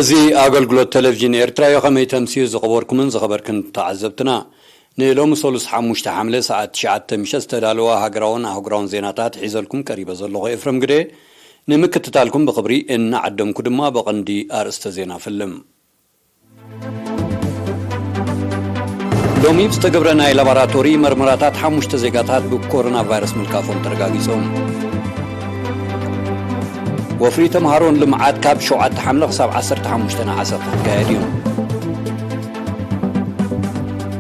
እዚ ኣገልግሎት ቴሌቪዥን ኤርትራ እዩ። ከመይ ተምስዩ ዝኸበርኩምን ዝኸበርክን ተዓዘብትና፣ ንሎሚ ሰሉስ ሓሙሽተ ሓምለ ሰዓት ትሽዓተ ምሸት ዝተዳለዋ ሃገራውን ኣህጉራውን ዜናታት ሒዘልኩም ቀሪበ ዘለኹ ኤፍረም ግደ። ንምክትታልኩም ብኽብሪ እናዓደምኩ ድማ ብቐንዲ ኣርእስተ ዜና ፈልም። ሎሚ ብዝተገብረ ናይ ላቦራቶሪ መርመራታት ሓሙሽተ ዜጋታት ብኮሮና ቫይረስ ምልካፎም ተረጋጊጾም። ወፍሪ ተምሃሮን ልምዓት ካብ ሸውዓተ ሓምለ ክሳብ ዓሰርተ ሓሙሽተ ነሓሰ ክካየድ እዩ።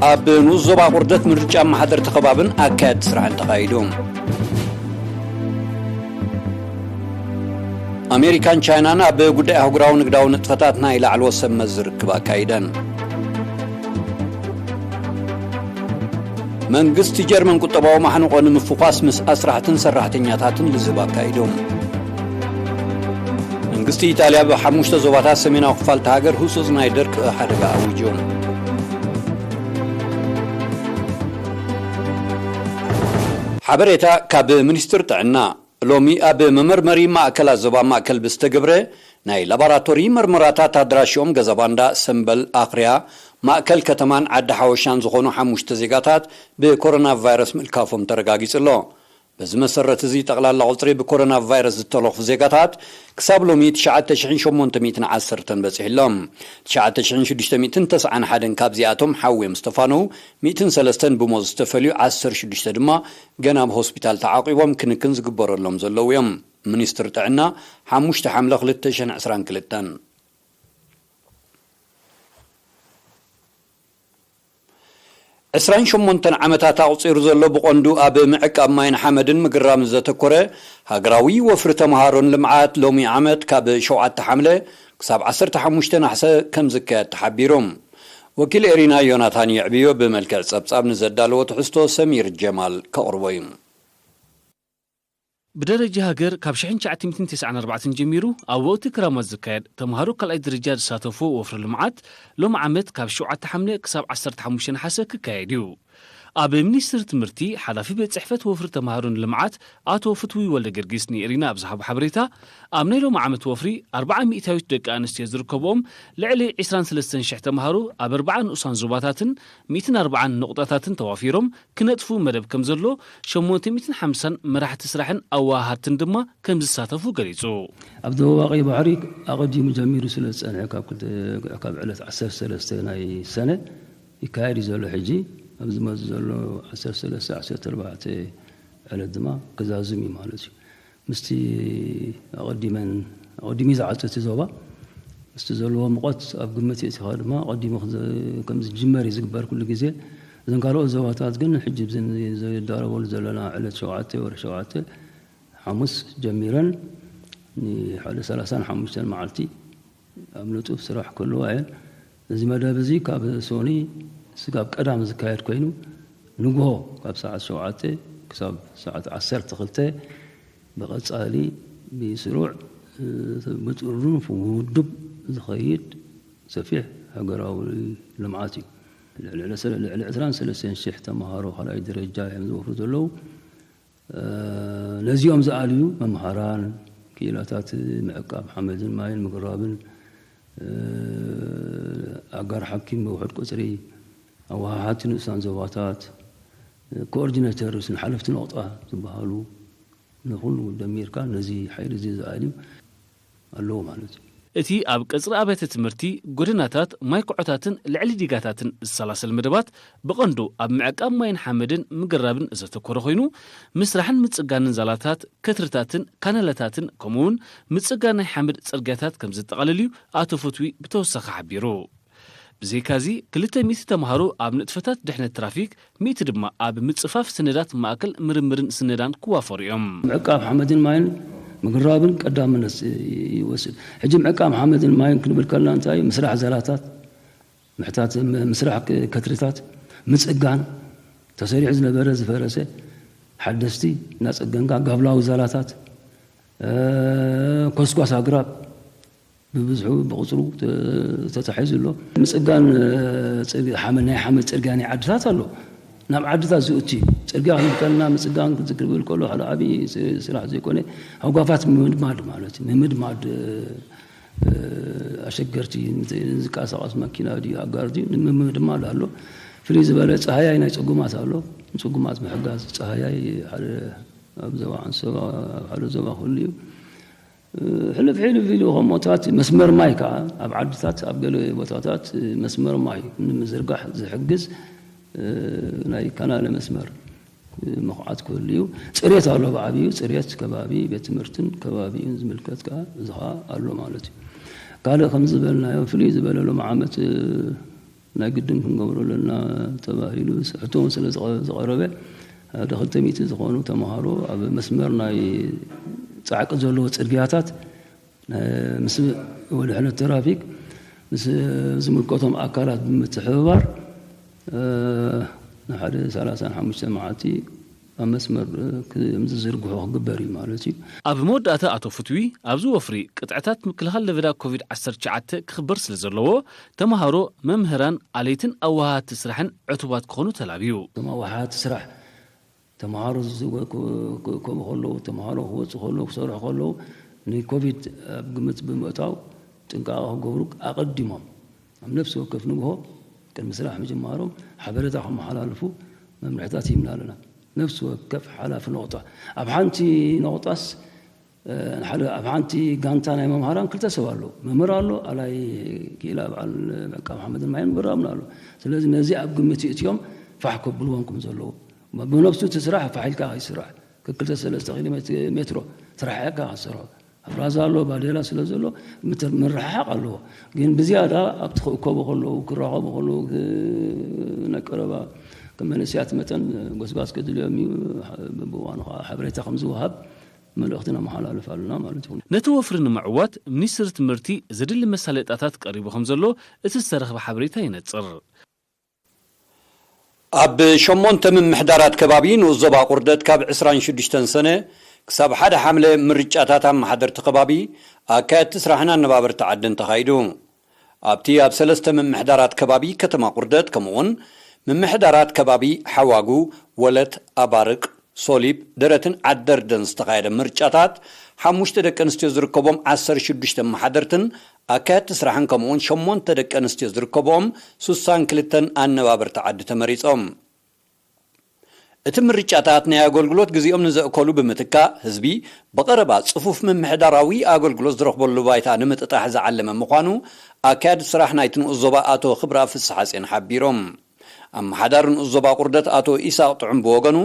ኣብ ንኡስ ዞባ ቁርደት ምርጫ ኣመሓደርቲ ከባብን ኣካየድቲ ስራሕን ተኻይዱ። ኣሜሪካን ቻይናን ኣብ ጉዳይ ኣህጉራዊ ንግዳዊ ንጥፈታት ናይ ላዕለዎት ሰብ መዚ ርክብ ኣካይደን። መንግስቲ ጀርመን ቁጠባዊ ማሕንቆ ንምፍኳስ ምስ ኣስራሕትን ሰራሕተኛታትን ልዝብ ኣካይዱ። መንግስቲ ኢጣልያ ኣብ ሓሙሽተ ዞባታት ሰሜናዊ ክፋል እታ ሃገር ህጹጽ ናይ ደርቂ ሓደጋ ኣዊጁ። ሓበሬታ ካብ ሚኒስትር ጥዕና። ሎሚ ኣብ መመርመሪ ማእከላት ዞባ ማእከል ብዝተገብረ ናይ ላቦራቶሪ መርመራታት ኣድራሽኦም ገዛ ባንዳ፣ ሰምበል፣ ኣኽርያ፣ ማእከል ከተማን ዓዲ ሓወሻን ዝኾኑ ሓሙሽተ ዜጋታት ብኮሮና ቫይረስ ምልካፎም ተረጋጊጹ ኣሎ። በዚ መሰረት እዚ ጠቕላላ ቁጽሪ ብኮሮና ቫይረስ ዝተለኽፉ ዜጋታት ክሳብ ሎሚ ትሽዓተ ሽሕን ሸሞንተ ሚእትን ዓሰርተን በጺሑ ኣሎ። ትሽዓተ ሽሕን ሽዱሽተ ሚእትን ተስዓን ሓደን ካብዚኣቶም ሓውዮም ዝተፋነዉ፣ ሚእትን ሰለስተን ብሞት ዝተፈልዩ፣ ዓሰርተ ሽዱሽተ ድማ ገና ኣብ ሆስፒታል ተዓቂቦም ክንክን ዝግበረሎም ዘለዉ እዮም። ሚኒስትር ጥዕና፣ ሓሙሽተ ሓምለ ክልተ ሽሕን ዕስራን ክልተን። ዕስራን ሸሞንተን ዓመታት ኣቑጺሩ ዘሎ ብቐንዱ ኣብ ምዕቃብ ማይን ሓመድን ምግራምን ዘተኮረ ሃገራዊ ወፍሪ ተምሃሮን ልምዓት ሎሚ ዓመት ካብ ሸውዓተ ሓምለ ክሳብ ዓሰርተ ሓሙሽተ ነሓሰ ከም ዝካየድ ተሓቢሩ። ወኪል ኤሪና ዮናታን የዕብዮ ብመልክዕ ጸብጻብ ንዘዳለዎ ትሕዝቶ ሰሚር ጀማል ከቕርቦ እዩ። ብደረጃ ሃገር ካብ ሽሕን ትሽዓተ ሚእትን ተስዓን ኣርባዕተን ጀሚሩ ኣብ ወቕቲ ክራማት ዝካየድ ተምሃሮ ካልኣይ ደረጃ ዝሳተፎ ወፍሪ ልምዓት ሎም ዓመት ካብ ሸውዓተ ሓምለ ክሳብ ዓሰርተ ሓሙሽተ ነሓሰ ክካየድ እዩ። ኣብ ሚኒስትሪ ትምህርቲ ሓላፊ ቤት ጽሕፈት ወፍሪ ተምሃሮን ልምዓት ኣቶ ፍትዊ ወልደ ጊዮርጊስ ንኤሪና ኣብ ዝሃቦ ሓበሬታ፣ ኣብ ናይ ሎም ዓመት ወፍሪ ኣርብዓ ሚእታዊት ደቂ ኣንስትዮ ዝርከብኦም ልዕሊ ዕስራን ሰለስተን ሽሕ ተምሃሮ ኣብ ኣርብዓ ንኡሳን ዞባታትን ሚእትን ኣርብዓን ነቑጣታትን ተዋፊሮም ክነጥፉ መደብ ከም ዘሎ ሸሞንተ ሚእትን ሓምሳን መራሕቲ ስራሕን ኣወሃሃድትን ድማ ከም ዝሳተፉ ገሊጹ። ኣብ ደቡባዊ ባሕሪ ኣቐዲሙ ጀሚሩ ስለ ዝጸንሐ ካብ ክልተ፣ ካብ ዕለት ዓሰርተ ሰለስተ ናይ ሰነ ይካየድ እዩ ዘሎ። ሕጂ ኣብዚ መዚ ዘሎ ዓሰርተ ሰለስተ ዓሰርተ ኣርባዕተ ዕለት ድማ ክዛዝም እዩ ማለት እዩ። ምስቲ ኣቐዲመን፣ ኣቐዲሙ ዝዓጸ እቲ ዞባ፣ ምስቲ ዘለዎ ሙቐት ኣብ ግምት የእቲኻ ድማ ኣቐዲሙ ክዘ-፣ ከም ዝጅመር እዩ ዝግበር ኩሉ ግዜ። እዘን ካልኦት ዞባታት ግን ሕጂ ብዘን ዘይዳረበሉ ዘለና ዕለት ሸውዓተ ወርሒ ሸውዓተ ሓሙስ ጀሚረን ንሓደ ሰላሳን ሓሙሽተን መዓልቲ ኣብ ንጡፍ ስራሕ ክህልዋ እየን። እዚ መደብ እዚ ካብ ሶኒ ስጋብ ቀዳም ዝካየድ ኮይኑ፣ ንግሆ ካብ ሰዓት ሸውዓተ ክሳብ ሰዓት ዓሰርተ ክልተ ብቐጻሊ ብስሩዕ፣ እ፣ ብጥርኑፍ ውዱብ ዝኸይድ ሰፊሕ ሃገራዊ ልምዓት እዩ። ልዕሊ ዕለ-፣ ልዕሊ ዕስራን ሰለስተን ሽሕ ተምሃሮ ካልኣይ ደረጃ እዮም ዝወፍሩ ዘለዉ። እ፣ ነዚኦም ዝኣልዩ መምሃራን፣ ክኢላታት ምዕቃብ ሓመድን ማይን ምግራብን፣ እ፣ ኣጋር ሓኪም ብውሑድ ቁጽሪ፣ ኣወሃሃድቲ ንኡሳን ዞባታት፣ ኮኦርዲኔተርስ፣ ንሓለፍቲ ነቑጣ ዝበሃሉ፣ ንኹሉ ደሚርካ ነዚ ሓይሊ እዚ ዝኣልዩ ኣለዉ ማለት እዩ። እቲ ኣብ ቀጽሪ ኣብያተ ትምህርቲ፣ ጎደናታት፣ ማይ ኩዖታትን ልዕሊ ዲጋታትን ዝሰላሰል መደባት ብቐንዱ ኣብ ምዕቃብ ማይን ሓመድን ምግራብን ዘተኮረ ኮይኑ፣ ምስራሕን ምጽጋንን ዛላታት፣ ከትርታትን ካናላታትን፣ ከምኡውን ምጽጋን ናይ ሓመድ ጽርግያታት ከም ዘጠቓልል እዩ ኣቶ ፍትዊ ብተወሳኺ ሓቢሩ። ብዘይካዚ፣ ክልተ ሚእቲ ተምሃሮ ኣብ ንጥፈታት ድሕነት ትራፊክ፣ ሚእቲ ድማ ኣብ ምጽፋፍ ሰነዳት ማእከል ምርምርን ስነዳን ክዋፈሩ እዮም። ምዕቃብ ሓመድን ማይን ምግራብን ቀዳምነት ይወስድ። ሕጂ ምዕቃብ ሓመድን ማይን ክንብል ከለና እንታይ እዩ? ምስራሕ ዛላታት፣ ምሕታት፣ ም-፣ ምስራሕ ክ-፣ ከትርታት፣ ምጽጋን፣ ተሰሪሑ ዝነበረ ዝፈረሰ፣ ሓደስቲ እናጸገንካ፣ ጋብላዊ ዛላታት፣ እ፣ ኮስኳስ ኣግራብ፣ ብብዝሑ ብቁጽሩ ተ-፣ ተታሒዙ ኣሎ። ምጽጋን፣ እ፣ ጽርግ-፣ ሓመድ፣ ናይ ሓመድ ጽርግያ ናይ ዓድታት ኣሎ። ናብ ዓድታት ዝእቱ እዩ። ጽርግያ ክንብል ከለና ምጽጋን ክብል ከሎ ሓደ ዓቢ ስ-፣ ስራሕ ዘይኮነ፣ ሃጓፋት ምምድማድ ማለት እዩ። ምምድማድ፣ እ፣ ኣሸገርቲ፣ ንዝንቀሳቐስ መኪና ድዩ፣ ኣጋር ድዩ፣ ንምምህ ድማ ኣሎ። ፍልይ ዝበለ ጸሃያይ ናይ ጽጉማት ኣሎ። ንጽጉማት ምሕጋዝ ጸሃያይ ሓደ ኣብ ዞባ ዓንሰባ፣ ኣብ ሓደ ዞባ ክህሉ እዩ። ሕልፍ ሕልፍ ኢሉ ከምኡታት መስመር ማይ ከኣ ኣብ ዓድታት፣ ኣብ ገለ ቦታታት መስመር ማይ ንምዝርጋሕ ዝሕግዝ ናይ ካናለ መስመር ምኹዓት ክህሉ እዩ። ጽሬት ኣሎ፣ ብዓብዩ ጽሬት ከባቢ ቤት ትምህርትን ከባቢኡን ዝምልከት ከኣ እዚ ከኣ ኣሎ ማለት እዩ። ካልእ ከም ዝበልናዮ ፍልይ ዝበለ ሎም ዓመት ናይ ግድን ክንገብሮ ኣለና ተባሂሉ ሕቶ እውን ስለ ዝቐ-፣ ዝቐረበ፣ ሓደ ክልተ ሚእቲ ዝኾኑ ተምሃሮ ኣብ መስመር ናይ ጻዕቂ ዘለዎ ጽርግያታት፣ እ፣ ምስ ወድሕነት ትራፊክ፣ ምስ ዝምልከቶም ኣካላት ብምትሕብባር፣ እ፣ ንሓደ ሰላሳን ሓሙሽተ መዓልቲ ኣብ መስመር፣ እ፣ ከም ዝዝርግሑ ክግበር እዩ ማለት እዩ። ኣብ መወዳእታ ኣቶ ፍትዊ፣ ኣብዚ ወፍሪ ቅጥዕታት ምክልኻል ለበዳ ኮቪድ ዓሰርተ ትሽዓተ ክኽበር ስለ ዘለዎ፣ ተምሃሮ፣ መምህራን፣ ኣለይትን ኣወሃሃድቲ ስራሕን ዕቱባት ክኾኑ ተላብዩ። እቶም ኣወሃሃድቲ ስራሕ፣ ተምሃሮ ዝዝወ-፣ ክ-፣ ክእከቡ ከለዉ፣ ተምሃሮ ክወጹ ከለዉ፣ ክሰርሑ ከለዉ፣ ንኮቪድ ኣብ ግምት ብምእታው ጥንቃቐ ክገብሩ ኣቐዲሞም ኣብ ነፍሲ ወከፍ ንግሆ ቅድሚ ስራሕ ምጅማሮም ሓበሬታ ከመሓላልፉ መምርሕታት ሂብና ኣለና። ነፍሲ ወከፍ ሓላፊ ነቑጣ ኣብ ሓንቲ ነቑጣስ፣ እ፣ ሓደ ኣብ ሓንቲ ጋንታ ናይ መምሃራን ክልተ ሰብ ኣሎ። መምህር ኣሎ፣ ኣላይ ክኢላ በዓል ዕቃብ ሓመድን ማይን ምብራምና ኣሎ። ስለዚ ነዚ ኣብ ግምት ይእትዮም ፋሕ ከብልዎም ከም ዘለዉ። ብነብሱ እቲ ስራሕ ፋሕ ኢልካ ከይስራሕ፣ ከክልተ ሰለስተ ኪሎ ሜት-፣ ሜትሮ ትራሒቕካ ክትሰርሖ። ኣብ ራዛ ኣሎ፣ ባዴላ ስለ ዘሎ ምት-፣ ምርሕሓቕ ኣለዎ። ግን ብዝያዳ ኣብቲ ክእከቡ ከለዉ፣ ክራኸቡ ከለዉ፣ ክ-፣ ናይ ቀረባ ከም መንእሰያት መጠን ጎስጓስ ከድልዮም እዩ። ብእዋኑ ከዓ ሓበሬታ ከም ዝወሃብ መልእኽቲ ነመሓላልፍ ኣለና ማለት እዩ። ነቲ ወፍሪ ንምዕዋት ሚኒስትሪ ትምህርቲ ዘድሊ መሳለጥያታት ቀሪቡ ከም ዘሎ እቲ ዝተረኽበ ሓበሬታ የነጽር። ኣብ ሸሞንተ ምምሕዳራት ከባቢ ንኡስ ዞባ ቁርደት ካብ ዕስራን ሽዱሽተን ሰነ ክሳብ ሓደ ሓምለ ምርጫታት ኣመሓደርቲ ከባቢ፣ ኣካየድቲ ስራሕን ኣነባበርቲ ዓድን ተኻይዱ። ኣብቲ ኣብ ሰለስተ ምምሕዳራት ከባቢ ከተማ ቁርደት ከምኡውን ምምሕዳራት ከባቢ ሓዋጉ፣ ወለት፣ ኣባርቅ፣ ሶሊብ፣ ደረትን ዓደርደን ዝተኻየደ ምርጫታት ሓሙሽተ ደቂ ኣንስትዮ ዝርከቦም ዓሰርተ ሽዱሽተ ኣመሓደርትን ኣካየድቲ ስራሕን ከምኡውን ሸሞንተ ደቂ ኣንስትዮ ዝርከብኦም ሱሳን ክልተን ኣነባበርቲ ዓዲ ተመሪጾም። እቲ ምርጫታት ናይ ኣገልግሎት ግዜኦም ንዘእከሉ ብምትካእ ህዝቢ ብቐረባ ጽፉፍ ምምሕዳራዊ ኣገልግሎት ዝረኽበሉ ባይታ ንምጥጣሕ ዝዓለመ ምዃኑ ኣካያዲ ስራሕ ናይቲ ንኡስ ዞባ ኣቶ ክብራ ፍስሓጼን ሓቢሮም። ኣመሓዳሪ ንኡስ ዞባ ቁርደት ኣቶ ኢሳቕ ጥዑም ብወገኑ፣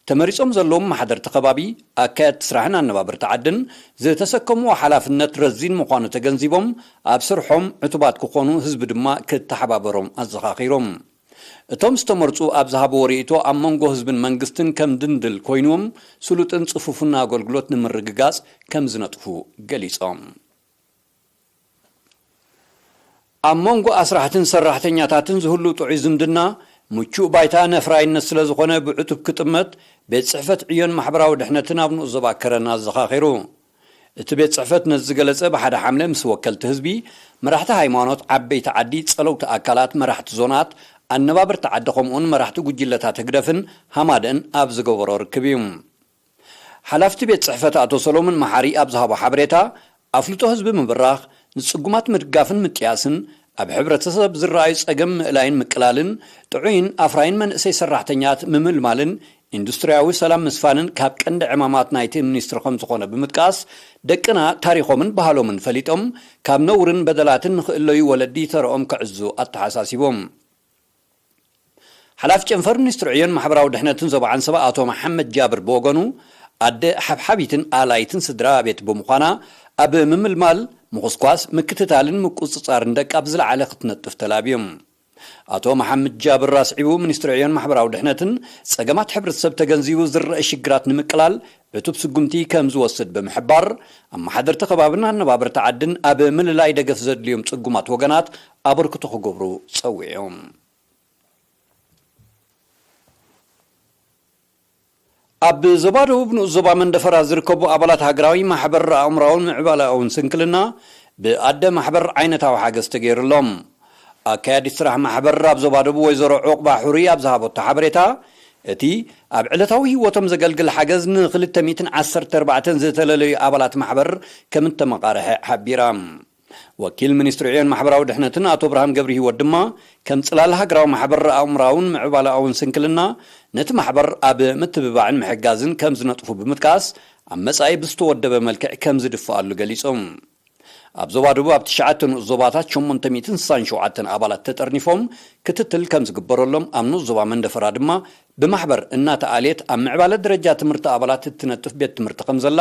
ተመሪጾም ዘለዉ ኣመሓደርቲ ከባቢ፣ ኣካየድቲ ስራሕን ኣነባበርቲ ዓድን ዝተሰከምዎ ሓላፍነት ረዚን ምዃኑ ተገንዚቦም፣ ኣብ ስርሖም ዕቱባት ክኾኑ ህዝቢ ድማ ክተሓባበሮም ኣዘኻኺሮም። እቶም ዝተመርጹ ኣብ ዝሃብዎ ርእይቶ ኣብ መንጎ ህዝብን መንግስትን ከም ድንድል ኮይንዎም ስሉጥን ጽፉፍን ኣገልግሎት ንምርግጋጽ ከም ዝነጥፉ ገሊጾም። ኣብ መንጎ ኣስራሕትን ሰራሕተኛታትን ዝህሉ ጥዑይ ዝምድና ምቹእ ባይታ ነፍራይነት ስለ ዝኾነ ብዕቱብ ክጥመት ቤት ጽሕፈት ዕዮን ማሕበራዊ ድሕነትን ኣብ ንኡስ ዞባ ከረን ኣዘኻኺሩ። እቲ ቤት ጽሕፈት ነዚ ዝገለጸ ብሓደ ሓምለ ምስ ወከልቲ ህዝቢ፣ መራሕቲ ሃይማኖት፣ ዓበይቲ ዓዲ፣ ጸለውቲ ኣካላት፣ መራሕቲ ዞናት፣ ኣነባበርቲ ዓዲ ከምኡውን መራሕቲ ጉጅለታት ህግደፍን ሃማደእን ኣብ ዝገበሮ ርክብ እዩ። ሓላፍቲ ቤት ጽሕፈት ኣቶ ሰሎሞን መሓሪ ኣብ ዝሃቦ ሓበሬታ፣ ኣፍልጦ ህዝቢ ምብራኽ፣ ንጽጉማት ምድጋፍን ምጥያስን፣ ኣብ ሕብረተሰብ ዝረኣዩ ጸገም ምእላይን ምቅላልን፣ ጥዑይን ኣፍራይን መንእሰይ ሰራሕተኛት ምምልማልን ኢንዱስትርያዊ ሰላም ምስፋንን ካብ ቀንዲ ዕማማት ናይቲ ሚኒስትሪ ከም ዝኾነ ብምጥቃስ፣ ደቅና ታሪኾምን ባህሎምን ፈሊጦም ካብ ነውርን በደላትን ንኽእለዩ ወለዲ ተረኦም ክዕዙ ኣተሓሳሲቦም። ሓላፊ ጨንፈር ሚኒስትሪ ዕዮን ማሕበራዊ ድሕነትን ዞባ ዓንሰባ ኣቶ መሓመድ ጃብር ብወገኑ፣ ኣደ ሓብሓቢትን ኣላይትን ስድራ ቤት ብምዃና፣ ኣብ ምምልማል፣ ምኹስኳስ፣ ምክትታልን ምቁጽጻርን ደቃ ብዝለዓለ ክትነጥፍ ተላብዮም። ኣቶ መሓመድ ጃብር ኣስዒቡ፣ ሚኒስትሪ ዕዮን ማሕበራዊ ድሕነትን ጸገማት ሕብረተሰብ ተገንዚቡ ዝረአ ሽግራት ንምቅላል ዕቱብ ስጉምቲ ከም ዝወስድ ብምሕባር፣ ኣመሓደርቲ ከባብን ኣነባበርቲ ዓድን ኣብ ምልላይ ደገፍ ዘድልዮም ጽጉማት ወገናት ኣበርክቶ ክገብሩ ጸዊዖም። ኣብ ዞባ ደቡብ ንኡስ ዞባ መንደፈራ ዝርከቡ ኣባላት ሃገራዊ ማሕበር ኣእምራውን ምዕባለኣውን ስንክልና ብኣደ ማሕበር ዓይነታዊ ሓገዝ ተገይሩሎም። ኣካያዲት ስራሕ ማሕበር ኣብ ዞባ ደቡብ ወይዘሮ ዑቕባ ሑሪ ኣብ ዝሃበቶ ሓበሬታ፣ እቲ ኣብ ዕለታዊ ህይወቶም ዘገልግል ሓገዝ ንክልተ ሚእትን ዓሰርተ ኣርባዕተን ዝተለለዩ ኣባላት ማሕበር ከም እተመቓርሐ ሓቢራ። ወኪል ሚኒስትሪ ዕዮን ማሕበራዊ ድሕነትን ኣቶ ብርሃም ገብረ ህይወት ድማ፣ ከም ጽላል ሃገራዊ ማሕበር ኣእምራውን ምዕባለኣውን ስንክልና፣ ነቲ ማሕበር ኣብ ምትብባዕን ምሕጋዝን ከም ዝነጥፉ ብምጥቃስ፣ ኣብ መጻኢ ብዝተወደበ መልክዕ ከም ዝድፍኣሉ ገሊጾም። ኣብ ዞባ ደቡብ ኣብ ትሽዓተ ንኡስ ዞባታት ሸሞንተ ሚእትን ስሳን ሸውዓተን ኣባላት ተጠርኒፎም ክትትል ከም ዝግበረሎም፣ ኣብ ንኡስ ዞባ መንደፈራ ድማ ብማሕበር እናተኣልየት ኣብ ምዕባለ ደረጃ ትምህርቲ ኣባላት እትነጥፍ ቤት ትምህርቲ ከም ዘላ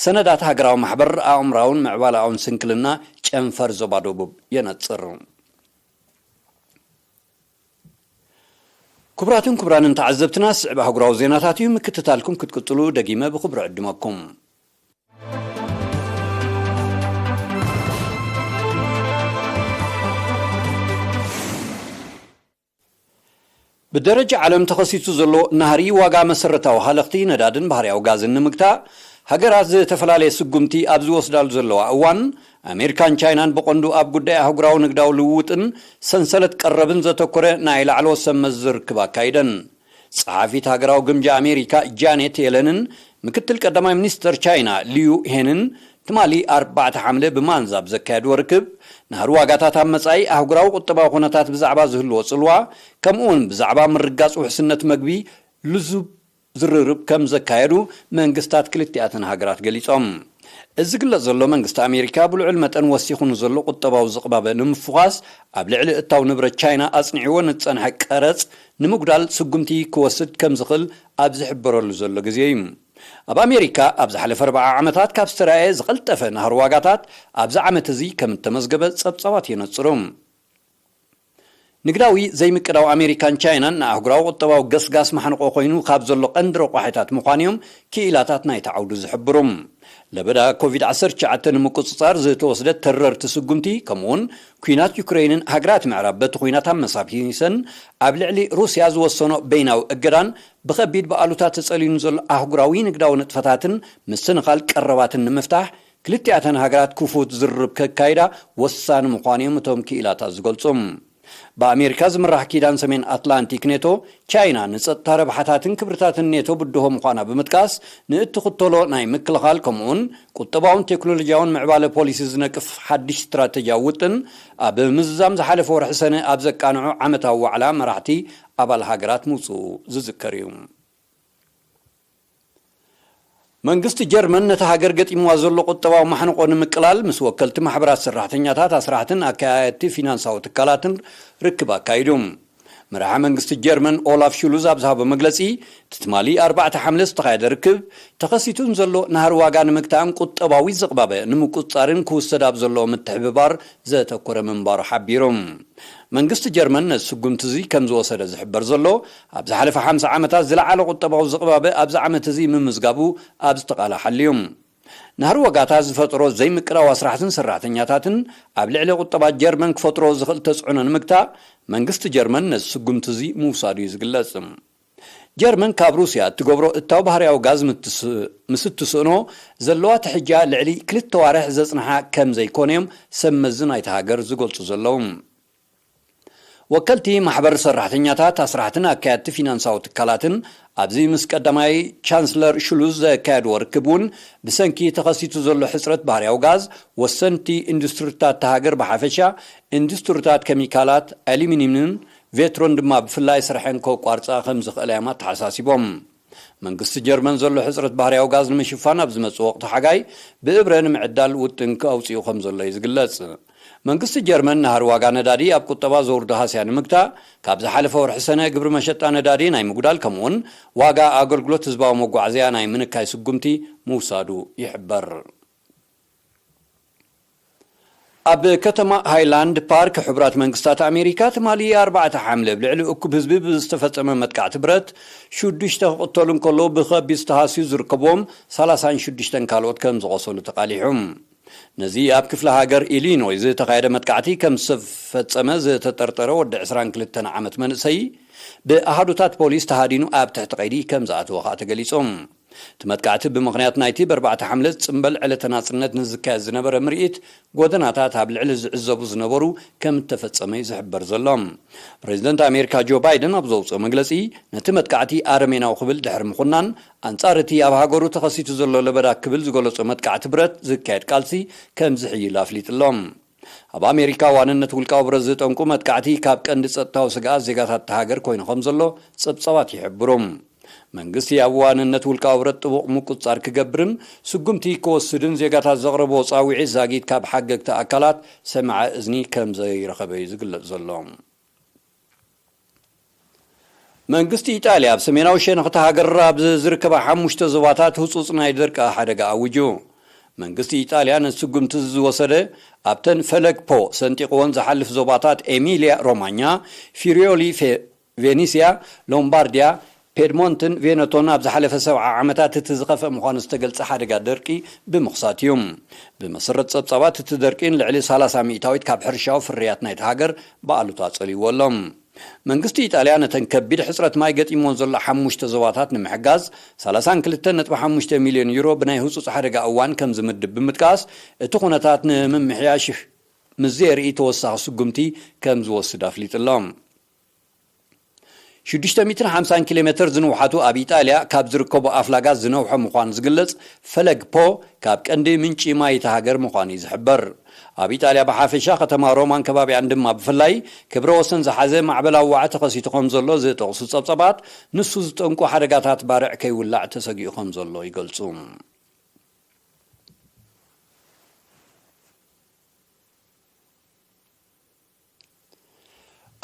ሰነዳት ሃገራዊ ማሕበር ኣእምራውን ምዕባለኣውን ስንክልና ጨንፈር ዞባ ደቡብ የነጽር። ክቡራትን ክቡራንን ተዓዘብትና፣ ዝስዕብ ኣህጉራዊ ዜናታት እዩ። ምክትታልኩም ክትቅጽሉ ደጊመ ብኽብሪ ዕድመኩም። ብደረጃ ዓለም ተኸሲቱ ዘሎ ናህሪ ዋጋ መሰረታዊ ሃለኽቲ ነዳድን ባህርያዊ ጋዝን ንምግታእ፣ ሃገራት ዝተፈላለየ ስጉምቲ ኣብ ዝወስዳሉ ዘለዋ እዋን፣ ኣሜሪካን ቻይናን ብቐንዱ ኣብ ጉዳይ ኣህጉራዊ ንግዳዊ ልውውጥን ሰንሰለት ቀረብን ዘተኮረ ናይ ላዕለዎት ሰብ መዚ ርክብ ኣካይደን። ጸሓፊት ሃገራዊ ግምጃ ኣሜሪካ ጃኔት የለንን ምክትል ቀዳማይ ሚኒስተር ቻይና ሊዩ ሄንን ትማሊ ኣርባዕተ ሓምለ ብማንዛ ኣብ ዘካየድዎ ርክብ፣ ናህሪ ዋጋታት ኣብ መጻኢ ኣህጉራዊ ቁጠባዊ ኩነታት ብዛዕባ ዝህልዎ ጽልዋ፣ ከምኡውን ብዛዕባ ምርጋጽ ውሕስነት መግቢ ልዙብ ዝርርብ ከም ዘካየዱ መንግስታት ክልቲኣተን ሃገራት ገሊጾም። እዚ ዝግለጽ ዘሎ፣ መንግስቲ ኣሜሪካ ብልዑል መጠን ወሲኹ ንዘሎ ቁጠባዊ ዝቕባበ ንምፍዃስ፣ ኣብ ልዕሊ እታው ንብረት ቻይና ኣጽኒዕዎ ንዝጸንሐ ቀረጽ ንምጉዳል ስጉምቲ ክወስድ ከም ዝኽእል ኣብ ዝሕበረሉ ዘሎ ግዜ እዩ። ኣብ ኣሜሪካ ኣብ ዝሓለፈ ኣርብዓ ዓመታት ካብ ዝተራእየ ዝቐልጠፈ ናህሪ ዋጋታት ኣብዚ ዓመት እዚ ከም እተመዝገበ ጸብጻባት የነጽሩ። ንግዳዊ ዘይምቅዳው ኣሜሪካን ቻይናን ንኣህጉራዊ ቁጠባዊ ገስጋስ ማሕንቆ ኮይኑ ካብ ዘሎ ቀንዲ ረቋሒታት ምዃኑ እዮም ክኢላታት ናይቲ ዓውዲ ዝሕብሩ። ለበዳ ኮቪድ ዓሰርተ ትሽዓተ ንምቁጽጻር ዝተወስደ ተረርቲ ስጉምቲ፣ ከምኡውን ኲናት ዩክረይንን ሃገራት ምዕራብ በቲ ኲናት ኣመሳቢሰን ኣብ ልዕሊ ሩስያ ዝወሰኖ በይናዊ እገዳን ብኸቢድ ብኣሉታ ተጸልዩ ንዘሎ ኣህጉራዊ ንግዳዊ ንጥፈታትን ምስትንኻል ቀረባትን ንምፍታሕ፣ ክልቲኣተን ሃገራት ክፉት ዝርርብ ከካይዳ ወሳኒ ምዃኑ እዮም እቶም ክኢላታት ዝገልጹ። ብኣሜሪካ ዝምራሕ ኪዳን ሰሜን ኣትላንቲክ ኔቶ፣ ቻይና ንጸጥታ ረብሓታትን ክብርታትን ኔቶ ብድሆ ምዃና ብምጥቃስ፣ ንእትኽተሎ ናይ ምክልኻል ከምኡውን ቁጠባውን ቴክኖሎጂያውን ምዕባለ ፖሊሲ ዝነቅፍ ሓድሽ ስትራተጂያዊ ውጥን ኣብ ምዝዛም ዝሓለፈ ወርሒ ሰነ ኣብ ዘቃንዖ ዓመታዊ ዋዕላ መራሕቲ ኣባል ሃገራት ምውጽኡ ዝዝከር እዩ። መንግስቲ ጀርመን ነቲ ሃገር ገጢምዋ ዘሎ ቁጠባዊ ማሕንቆ ንምቅላል ምስ ወከልቲ ማሕበራት ሰራሕተኛታት፣ ኣስራሕትን ኣካያየድቲ ፊናንሳዊ ትካላትን ርክብ ኣካይዱ። መራሒ መንግስቲ ጀርመን ኦላፍ ሹሉዝ ኣብ ዝሃቦ መግለጺ፣ እቲ ትማሊ ኣርባዕተ ሓምለ ዝተኻየደ ርክብ፣ ተኸሲቱ ንዘሎ ናህሪ ዋጋ ንምግታእን ቁጠባዊ ዝቕባበ ንምቁጽጻርን ክውሰድ ኣብ ዘሎ ምትሕብባር ዘተኮረ ምንባሩ ሓቢሩ። መንግስቲ ጀርመን ነዚ ስጉምቲ እዚ ከም ዝወሰደ ዝሕበር ዘሎ፣ ኣብ ዝሓለፈ ሓምሳ ዓመታት ዝለዓለ ቁጠባዊ ዝቕባበ ኣብዚ ዓመት እዚ ምምዝጋቡ ኣብ ዝተቓልሓሉ እዩ። ናህሪ ዋጋታት ዝፈጠሮ ዘይምቅዳው ኣስራሕትን ሰራሕተኛታትን ኣብ ልዕሊ ቁጠባ ጀርመን ክፈጥሮ ዝኽእል ተጽዕኖ ንምግታእ፣ መንግስቲ ጀርመን ነዚ ስጉምቲ እዚ ምውሳዱ እዩ ዝግለጽ። ጀርመን ካብ ሩስያ እትገብሮ እታው ባህርያዊ ጋዝ ምትስ-፣ ምስ እትስእኖ፣ ዘለዋ ትሕጃ ልዕሊ ክልተ ዋርሕ ዘጽንሓ ከም ዘይኮነ እዮም ሰብ መዚ ናይታ ሃገር ዝገልጹ ዘለዉ። ወከልቲ ማሕበር ሰራሕተኛታት፣ ኣስራሕትን ኣካየድቲ ፊናንሳዊ ትካላትን ኣብዚ ምስ ቀዳማይ ቻንስለር ሽሉዝ ዘካየድዎ ርክብ እውን፣ ብሰንኪ ተኸሲቱ ዘሎ ሕጽረት ባህርያዊ ጋዝ፣ ወሰንቲ ኢንዱስትሪታት እታ ሃገር ብሓፈሻ፣ ኢንዱስትሪታት ኬሚካላት፣ ኣሉሚኒየምን ቬትሮን ድማ ብፍላይ ስርሐን ከቋርጻ ከም ዝኽእላ እዮም ኣተሓሳሲቦም። መንግስቲ ጀርመን ዘሎ ሕጽረት ባህርያዊ ጋዝ ንምሽፋን ኣብ ዝመጽእ ወቕቲ ሓጋይ ብእብረ ንምዕዳል ውጥን ኣውጺኡ ከም ዘሎ እዩ ዝግለጽ። መንግስቲ ጀርመን ናህሪ ዋጋ ነዳዲ ኣብ ቁጠባ ዘውርዶ ሃስያ ንምግታእ፣ ካብ ዝሓለፈ ወርሒ ሰነ ግብሪ መሸጣ ነዳዲ ናይ ምጉዳል፣ ከምኡውን ዋጋ ኣገልግሎት ህዝባዊ መጓዓዝያ ናይ ምንካይ ስጉምቲ ምውሳዱ ይሕበር። ኣብ ከተማ ሃይላንድ ፓርክ ሕቡራት መንግስታት ኣሜሪካ ትማሊ ኣርባዕተ ሓምለ ኣብ ልዕሊ እኩብ ህዝቢ ብዝተፈጸመ መጥቃዕቲ ብረት ሽዱሽተ ክቕተሉ እንከለዉ፣ ብኸቢድ ዝተሃስዩ ዝርከብዎም ሰላሳን ሽዱሽተን ካልኦት ከም ዝቖሰሉ ተቓሊሑ። ነዚ ኣብ ክፍለ ሃገር ኢሊኖይ ዝተኻየደ መጥቃዕቲ ከም ዝተፈጸመ ዝተጠርጠረ ወዲ ዕስራን ክልተን ዓመት መንእሰይ ብኣሃዱታት ፖሊስ ተሃዲኑ ኣብ ትሕቲ ቀይዲ ከም ዝኣተወ ከኣ ተገሊጹ። እቲ መጥቃዕቲ ብምኽንያት ናይቲ ብኣርባዕተ ሓምለ ዝጽንበል ዕለተ ናጽነት ንዝካየድ ዝነበረ ምርኢት ጎደናታት ኣብ ልዕሊ ዝዕዘቡ ዝነበሩ ከም እተፈጸመ እዩ ዝሕበር ዘሎ። ፕሬዚደንት ኣሜሪካ ጆ ባይደን ኣብ ዘውጽኦ መግለጺ፣ ነቲ መጥቃዕቲ ኣረሜናዊ ክብል ድሕሪ ምኹናን፣ ኣንጻር እቲ ኣብ ሃገሩ ተኸሲቱ ዘሎ ለበዳ ክብል ዝገለጾ መጥቃዕቲ ብረት ዝካየድ ቃልሲ ከም ዝሕይል ኣፍሊጡ ኣሎ። ኣብ ኣሜሪካ ዋንነት ውልቃዊ ብረት ዝጠንቁ መጥቃዕቲ ካብ ቀንዲ ጸጥታዊ ስግኣት ዜጋታት እታ ሃገር ኮይኑ ከም ዘሎ ጸብጻባት ይሕብሩ። መንግስቲ ኣብ ዋንነት ውልቃዊ ብረት ጥቡቕ ምቁጽጻር ክገብርን ስጉምቲ ክወስድን ዜጋታት ዘቕረቦ ጻውዒት ዛጊት ካብ ሓገግቲ ኣካላት ሰማዐ እዝኒ ከም ዘይረኸበ እዩ ዝግለጽ ዘሎ። መንግስቲ ኢጣልያ ኣብ ሰሜናዊ ሸነኽቲ ሃገር ኣብ ዝርከባ ሓሙሽተ ዞባታት ህጹጽ ናይ ደርቂ ሓደጋ ኣዊጁ። መንግስቲ ኢጣልያ ነቲ ስጉምቲ ዝወሰደ ኣብተን ፈለግ ፖ ሰንጢቕወን ዝሓልፍ ዞባታት ኤሚልያ ሮማኛ፣ ፊሪዮሊ ፌ-፣ ቬኒስያ፣ ሎምባርድያ፣ ፔድሞንትን ቬነቶን ኣብ ዝሓለፈ ሰብዓ ዓመታት እቲ ዝኸፍአ ምዃኑ ዝተገልጸ ሓደጋ ደርቂ ብምኽሳት እዩ። ብመሰረት ጸብጻባት እቲ ደርቂ ንልዕሊ ሰላሳ ሚእታዊት ካብ ሕርሻዊ ፍርያት ናይቲ ሃገር ብኣሉታ ጸልይዎ ኣሎ። መንግስቲ ኢጣልያ ነተን ከቢድ ሕጽረት ማይ ገጢሞን ዘሎ ሓሙሽተ ዞባታት ንምሕጋዝ ሰላሳን ክልተን ነጥቢ ሓሙሽተ ሚልዮን ዩሮ ብናይ ህጹጽ ሓደጋ እዋን ከም ዝምድብ ብምጥቃስ፣ እቲ ኩነታት ንምምሕያሽ ምስ ዘየርኢ ተወሳኺ ስጉምቲ ከም ዝወስድ ኣፍሊጡ ኣሎ። ሽዱሽተ ሚእትን ሓምሳን ኪሎ ሜትር ዝንውሓቱ ኣብ ኢጣልያ ካብ ዝርከቡ ኣፍላጋት ዝነውሐ ምዃኑ ዝግለጽ ፈለግ ፖ ካብ ቀንዲ ምንጪ ማይ እታ ሃገር ምዃኑ እዩ ዝሕበር። ኣብ ኢጣልያ ብሓፈሻ ከተማ ሮማን ከባቢኣን ድማ ብፍላይ ክብረ ወሰን ዝሓዘ ማዕበላዊ ዋዒ ተኸሲቱ ከም ዘሎ ዝጠቕሱ ጸብጻባት፣ ንሱ ዝጠንቁ ሓደጋታት ባርዕ ከይውላዕ ተሰጊኡ ከም ዘሎ ይገልጹ።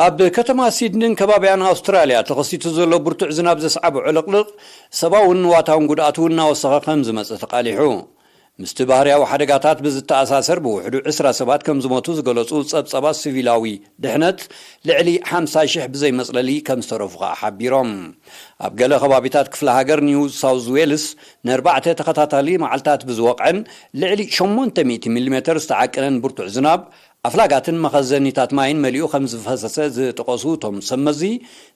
ኣብ ከተማ ሲድኒን ከባቢኣን ኣውስትራልያ ተኸሲቱ ዘሎ ብርቱዕ ዝናብ ዘስዓቦ ዕልቕልቕ ሰብኣውን ንዋታውን ጉድኣት እውን እናወሰኸ ከም ዝመጸ ተቓሊሑ። ምስቲ ባህርያዊ ሓደጋታት ብዝተኣሳሰር ብውሕዱ ዕስራ ሰባት ከም ዝሞቱ ዝገለጹ ጸብጻባት፣ ሲቪላዊ ድሕነት ልዕሊ ሓምሳ ሽሕ ብዘይ መጽለሊ ከም ዝተረፉ ከኣ ሓቢሮም። ኣብ ገለ ከባቢታት ክፍለ ሃገር ኒው ሳውዝ ዌልስ ንኣርባዕተ ተኸታታሊ መዓልታት ብዝወቕዐን ልዕሊ ሸሞንተ ሚእቲ ሚሊሜተር ዝተዓቀነን ብርቱዕ ዝናብ ኣፍላጋትን መኸዘኒታት ማይን መሊኡ ከም ዝፈሰሰ ዝጠቐሱ እቶም ሰብ መዚ፣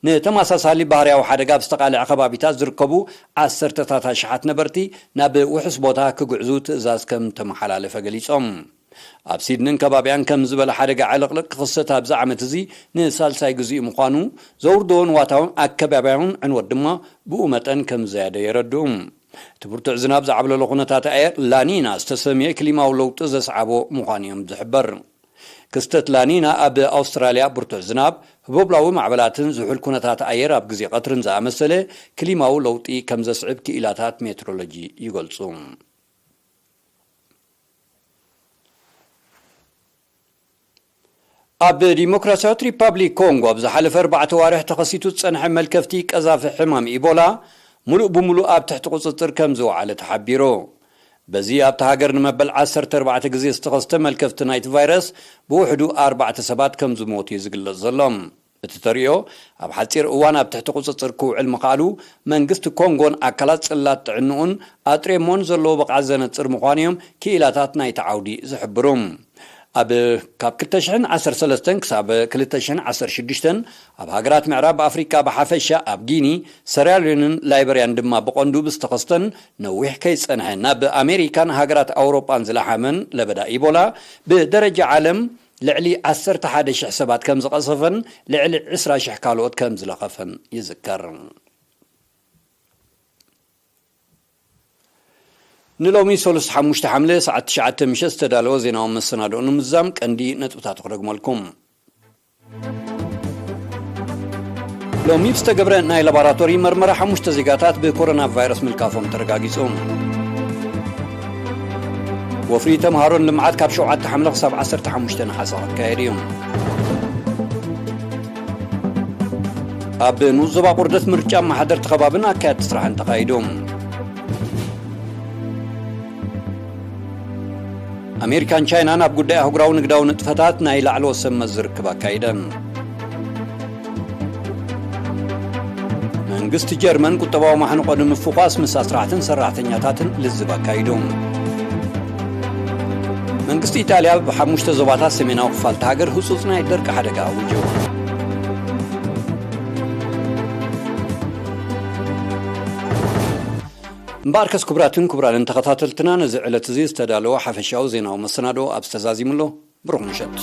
ንተመሳሳሊ ባህርያዊ ሓደጋ ኣብ ዝተቓልዐ ከባቢታት ዝርከቡ ዓሰርተታት ኣሽሓት ነበርቲ ናብ ውሑስ ቦታ ክግዕዙ ትእዛዝ ከም ተመሓላለፈ ገሊጾም። ኣብ ሲድንን ከባቢኣን ከም ዝበለ ሓደጋ ዕልቕልቕ ክኽሰት ኣብዚ ዓመት እዚ ንሳልሳይ ግዜኡ ምዃኑ ዘውርድዎ ንዋታውን ኣከባቢያውን ዕንወት ድማ ብኡ መጠን ከም ዝዘያደ የረድኡ። እቲ ብርቱዕ ዝናብ ዝዓብለሎ ኩነታት ኣየር ላኒና ዝተሰምየ ክሊማዊ ለውጢ ዘስዓቦ ምዃኑ እዮም ዝሕበር። ክስተት ላኒና ኣብ ኣውስትራልያ ብርቱዕ ዝናብ፣ ህቦብላዊ ማዕበላትን ዝሑል ኩነታት ኣየር ኣብ ግዜ ቀትርን ዝኣመሰለ ክሊማዊ ለውጢ ከም ዘስዕብ ክኢላታት ሜትሮሎጂ ይገልጹ። ኣብ ዲሞክራሲያዊት ሪፓብሊክ ኮንጎ ኣብ ዝሓለፈ ኣርባዕተ ዋርሕ ተኸሲቱ ዝጸንሐ መልከፍቲ ቀዛፊ ሕማም ኢቦላ፣ ምሉእ ብምሉእ ኣብ ትሕቲ ቁጽጽር ከም ዝወዓለ ተሓቢሩ። በዚ ኣብታ ሃገር ንመበል ዓሰርተ ኣርባዕተ ግዜ ዝተኸስተ መልከፍቲ ናይቲ ቫይረስ፣ ብውሕዱ ኣርባዕተ ሰባት ከም ዝሞቱ እዩ ዝግለጽ ዘሎ። እቲ ተርእዮ ኣብ ሓጺር እዋን ኣብ ትሕቲ ቁጽጽር ክውዕል ምኽኣሉ፣ መንግስቲ ኮንጎን ኣካላት ጽላት ጥዕንኡን ኣጥሬሞን ዘለዎ ብቕዓት ዘነጽር ምዃኑ እዮም ክኢላታት ናይቲ ዓውዲ ዝሕብሩ። ኣብ፣ ካብ ክልተ ሽሕን ዓሰርተ ሰለስተን ክሳብ ክልተ ሽሕን ዓሰርተ ሽዱሽተን ኣብ ሃገራት ምዕራብ ኣፍሪቃ ብሓፈሻ፣ ኣብ ጊኒ፣ ሰራልዮንን ላይበርያን ድማ ብቐንዱ ብዝተኸስተን ነዊሕ ከይጸንሐ ናብ ኣሜሪካን ሃገራት ኣውሮጳን ዝለሓመን ለበዳ ኢቦላ፣ ብደረጃ ዓለም ልዕሊ ዓሰርተ ሓደ ሽሕ ሰባት ከም ዝቐሰፈን ልዕሊ ዕስራ ሽሕ ካልኦት ከም ዝለኸፈን ይዝከር። ንሎሚ ሰሉስ ሓሙሽተ ሓምለ ሰዓት ትሽዓተ ምሸት ዝተዳለወ ዜናዊ መሰናድኦ ንምዝዛም ቀንዲ ነጥብታት ክደግመልኩም። ሎሚ ብዝተገብረ ናይ ላቦራቶሪ መርመራ ሓሙሽተ ዜጋታት ብኮሮና ቫይረስ ምልካፎም ተረጋጊጹ። ወፍሪ ተምሃሮን ልምዓት ካብ ሸውዓተ ሓምለ ክሳብ ዓሰርተ ሓሙሽተ ነሓሰ ክካየድ እዩ። ኣብ ንኡስ ዞባ ቁርደት ምርጫ ኣመሓደርቲ ከባብን ኣካየድቲ ስራሕን ተኻይዱ። ኣሜሪካን ቻይናን ኣብ ጉዳይ ኣህጉራዊ ንግዳዊ ንጥፈታት ናይ ላዕለዎት ሰብ መዚ ርክብ ኣካይደን። መንግስቲ ጀርመን ቁጠባዊ ማሕንቆ ንምፍኳስ ምስ ኣስራሕትን ሰራሕተኛታትን ልዝብ ኣካይዱ። መንግስቲ ኢጣልያ ኣብ ሓሙሽተ ዞባታት ሰሜናዊ ክፋል እታ ሃገር ህጹጽ ናይ ደርቂ ሓደጋ ኣዊጁ። እምበኣርከስ ክቡራትን ክቡራንን ተኸታተልትና፣ ነዚ ዕለት እዚ ዝተዳለወ ሓፈሻዊ ዜናዊ መሰናድኦ ኣብዚ ተዛዚሙ ኣሎ። ብሩኽ ምሸት።